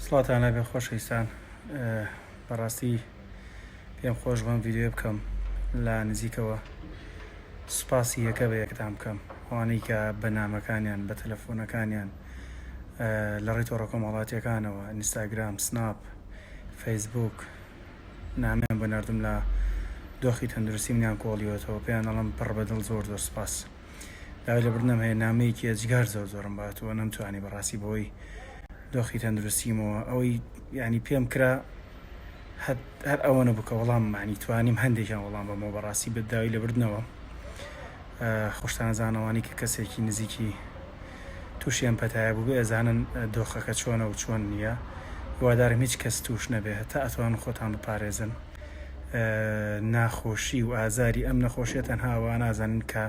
سڵاتان لەبێ خۆشەویستان بەڕاستی پێم خۆش بەم ڤیدیۆ بکەم لە نزیکەوە سوپاسی یەکە بە یەکتان بکەم ئەوانەی کە بە نامەکانیان بە تەلەفۆنەکانیان لە ڕێی تۆڕە کۆمەڵاتیەکانەوە ئینستاگرام سناپ فەیسبوک نامیان بۆ نردم لە دۆخی تەندروستی منیان کۆڵیوەتەوە پێیان ئەڵم پڕ بەدڵ زۆر زۆر سپاس داوای لێبوردنم هەیە نامەیەکی ئێجگار زۆر زۆرم باتووە نەمتوانی بەڕاستی بەهۆی دۆخی تەندروستیمەوە ئەوەی ینی پێم کرا هەر ئەوە نەبوو کە وەڵام معنی توانیم هەندێکیان وەڵام بەمەوە بەڕاستی بە داوای لێبوردنەوە خۆشتان زانەوانی کە کەسێکی نزیکی تووشی ئەم پەتایە بوو بێ ئەزانن دۆخەکە چۆنە و چۆن نییە هیوادارم هیچ کەس توش نەبێ هەتا ئەتوان خۆتان بپارێزن ناخۆشی و ئازاری ئەم نەخۆشیە تەنها وا نازانن کە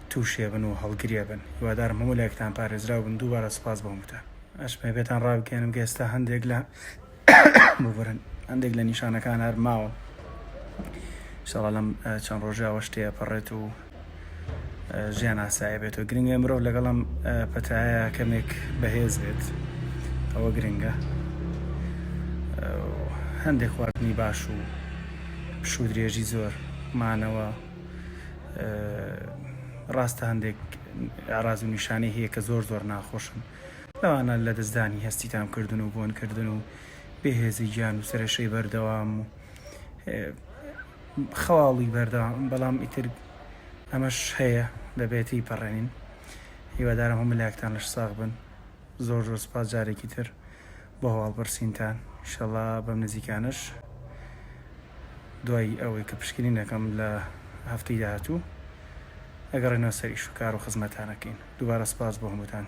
تووشێ بن و هەڵگرێ بن هیوادارم هەموو لایەکتان پارێزراو بن دووبارە سوپاس بۆ هەمووتان. ئەشمێ پێتان ڕابگەیەنم کە ئێستا هەندێک لە ببورن هەندێک لە نیشانەکان هەر ماوە ئینشاڵا لەم چەند ڕۆژەوە شتێ ئەپەڕێت و ژیان ئاسایە بێتەوە گرنگە مرۆڤ لەگەڵم پەتایە کەمێک بەهێز بێت ئەوە گرنگە هەندێک خواردنی باش و پشوو درێژی زۆر مانەوە ڕاستە هەندێک ئاراز و نیشانەی هەیە کە زۆر زۆر ناخۆشن لەوانە لە دەستدانی هەستی تامکردن و بۆنکردن و بێهێزی گیان و سەرەشەی بەردەوام و خەواڵووی بەردەوام بەڵام ئیتر ئەمەش هەیە دەبێت تێیپەڕێنین هیوادارم هەموو لایەکتان لەش ساغ بن زۆر زۆر سوپاس جارێکی تر بۆ هەواڵ پرسینتان ئیشەڵا بەم نزیکانەش دوای ئەوەی کە پشکنین دەکەم لە هەفتەی داهاتوو ئەگەڕێنەوە سەر ئیش و کار و خزمەتانەکەین دووبارە سوپاس بۆ هەمووتان.